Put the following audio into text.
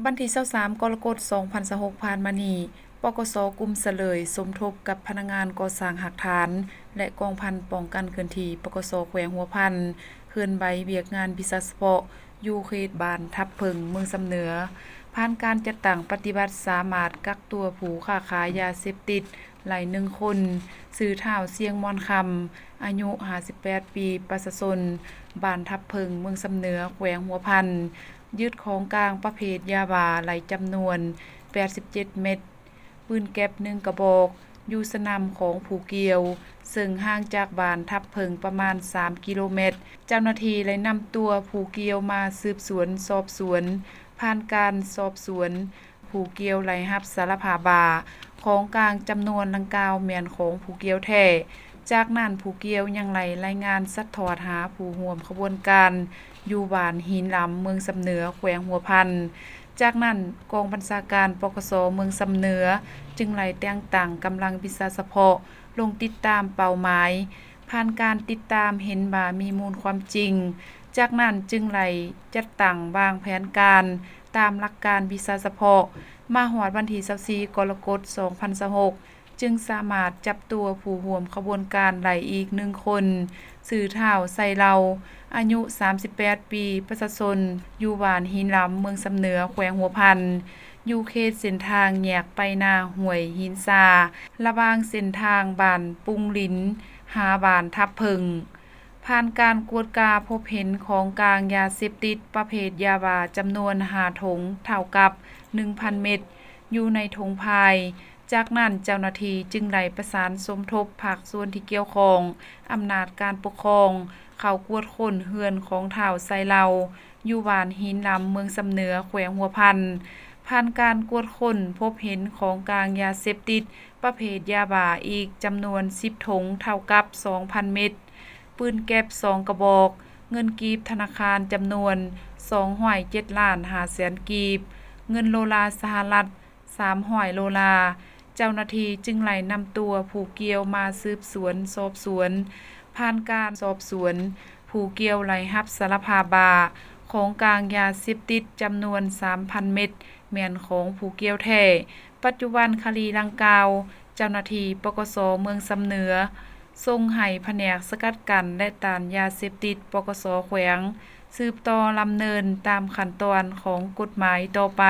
ວັນທີຊາວສາມ ກໍລະກົດ ສອງພັນຊາວຫົກ ຜ່ານມານີ້, ປກສ ກຸ່ມສະເຫຼີຍ ສົມທົບກັບພະນັກງານກໍ່ສ້າງຮາກຖານ ແລະ ກອງພັນປ້ອງກັນເຄື່ອນທີ່ ປກສ ແຂວງຫົວພັນ ເຄື່ອນໄຫວວຽກງານວິຊາສະເພາະ ຢູ່ເຂດບ້ານທັບເຜິ້ງ ເມືອງຊຳເໜືອ ຜ່ານການຈັດຕັ້ງປະຕິບັດ ສາມາດກັກຕົວຜູ້ຄ້າຂາຍຢາເສບຕິດ ໄດ້ໜຶ່ງຄົນ, ຊື່ທ້າວ ຊຽງມອນຄຳ ອາຍຸຫ້າສິບແປດປີ, ປະຊາຊົນບ້ານທັບເຜິ້ງ ເມືອງຊຳເໜືອ ແຂວງຫົວພັນ, ຍຶດຂອງກາງປະເພດຢາບ້າໄດ້ຈຳນວນແປດສິບເຈັດເມັດ, ປືນແກັບໜຶ່ງກະບອກ, ຢູ່ສະໜາມຂອງຜູ້ກ່ຽວ, ເຊິ່ງຫ່າງຈາກບ້ານທັບເຜິ້ງປະມານສາມກິໂລແມັດ. ເຈົ້າໜ້າທີ່ໄດ້ນຳຕົວຜູ້ກ່ຽວມາສືບສວນສອບສວນ. ຜ່ານການສອບສວນ, ຜູ້ກ່ຽວໄດ້ຮັບສາລະພາບວ່າ ຂອງກາງຈຳນວນດັ່ງກ່າວແມ່ນຂອງຜູ້ກ່ຽວແທ້. ຈາກນັ້ນ, ຜູ້ກ່ຽວຍັງໄດ້ລາຍງານສັດທອດຫາຜູ້ຮ່ວມຂະບວນການ ຢູ່ບ້ານຫີນລຳ ເມືອງຊຳເໜືອ ແຂວງຫົວພັນ. ຈາກນັ້ນ, ກອງບັນຊາການ ປກສ ເມືອງຊຳເໜືອ ຈຶ່ງໄດ້ແຕ່ງຕັ້ງກຳລັງວິຊາສະເພາະລົງຕິດຕາມເປົ້າໝາຍ. ຜ່ານການຕິດຕາມເຫັນວ່າມີມູນຄວາມຈິງ, ຈາກນັ້ນຈຶ່ງໄດ້ຈັດຕັ້ງວາງແຜນການຕາມຫຼັກການວິຊາສະເພາະ. ມາຮອດວັນທີຊາວສີ່ ກໍລະກົດ ສອງພັນຊາວຫົກ ຈຶ່ງສາມາດຈັບຕົວຜູ້ຮ່ວມຂະບວນການໄດ້ອີກໜຶ່ງຄົນ, ຊື່ທ້າວ ໄຊເລົາ ອາຍຸສາມສິບແປດປີ, ປະຊາຊົນຢູ່ບ້ານຫີນລຳ ເມືອງຊຳເໜືອ ແຂວງຫົວພັນ, ຢູ່ເຂດເສັ້ນທາງແຍກໄປນາຫ້ວຍຫີນຊາ ລະຫວ່າງເສັ້ນທາງບ້ານປຸງລິນ ຫາບ້ານທັບເຜິ້ງ. ຜ່ານການກວດກາພົບເຫັນຂອງກາງຢາເສບຕິດປະເພດຢາບ້າຈຳນວນຫ້າຖົງ ເທົ່າກັບໜຶ່ງພັນເມັດ ຢູ່ໃນຖົງພາຍ. ຈາກນັ້ນເຈົ້າໜ້າທີ່ຈຶ່ງໄດ້ປະສານສົມທົບພາກສ່ວນທີ່ກ່ຽວຂ້ອງ, ອຳນາດການປົກຄອງ ເຂົ້າກວດຄົ້ນເຮືອນຂອງທ້າວ ໄຊເລົາ ຢູ່ບ້ານຫີນລຳ ເມືອງຊຳເໜືອ ແຂວງຫົວພັນ. ຜ່ານການກວດຄົ້ນພົບເຫັນຂອງກາງຢາເສບຕິດປະເພດຢາບ້າອີກຈຳນວນສິບຖົງ ເທົ່າກັບສອງພັນເມັດ, ປືນແກັບສອງກະບອກ, ເງິນກີບທະນາຄານຈຳນວນສອງຮ້ອຍເຈັດລ້ານຫ້າແສນກີບ, ເງິນໂດລາສະຫະລັດສາມຮ້ອຍໂດລາ. ເຈົ້າໜ້າທີ່ຈຶ່ງໄດ້ນຳຕົວຜູ້ກ່ຽວມາສືບສວນສອບສວນ. ຜ່ານການສອບສວນ, ຜູ້ກ່ຽວໄດ້ຮັບສາລະພາບວ່າ ຂອງກາງຢາເສບຕິດຈຳນວນສາມພັນເມັດ ແມ່ນຂອງຜູ້ກ່ຽວແທ້. ປັດຈຸບັນຄະດີດັ່ງກ່າວ ເຈົ້າໜ້າທີ່ ປກສ ເມືອງຊຳເໜືອ ສົ່ງໃຫ້ພະແນກສະກັດກັ້ນ ແລະ ຕ້ານຢາເສບຕິດ ປກສ ແຂວງ ສືບຕໍ່ດຳເນີນຕາມຂັ້ນຕອນຂອງກົດໝາຍຕໍ່ໄປ.